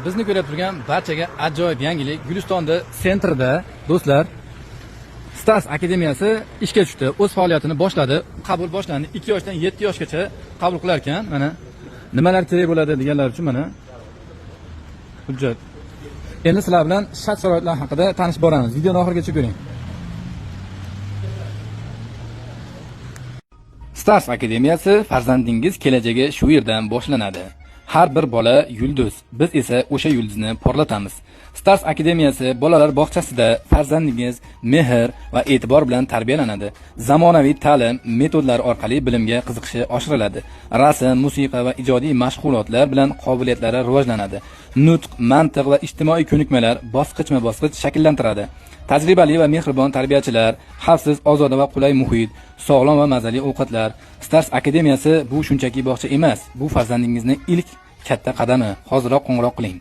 Bizni ko'rib turgan barchaga ajoyib yangilik. Gulistonda sentrda do'stlar Stars akademiyasi ishga tushdi. O'z faoliyatini boshladi. Qabul boshlandi. 2 yoshdan 7 yoshgacha qabul qilar ekan. Mana nimalar kerak bo'ladi deganlar uchun mana hujjat. Endi sizlar bilan shart sharoitlar haqida tanishib boramiz. Videoni oxirigacha ko'ring. Stars akademiyasi farzandingiz kelajagi shu yerdan boshlanadi. Har bir bola yulduz, biz esa o'sha yulduzni porlatamiz. Stars akademiyasi bolalar bog'chasida farzandingiz mehr va e'tibor bilan tarbiyalanadi. Zamonaviy ta'lim metodlari orqali bilimga qiziqishi oshiriladi. Rasm, musiqa va ijodiy mashg'ulotlar bilan qobiliyatlari rivojlanadi. Nutq, mantiq va ijtimoiy ko'nikmalar bosqichma-bosqich shakllantiradi. Tajribali va mehribon tarbiyachilar, xavfsiz, ozoda va qulay muhit, sog'lom va mazali ovqatlar. Stars akademiyasi bu shunchaki bog'cha emas, bu farzandingizni ilk katta qadami. Hoziroq qo'ng'iroq qiling.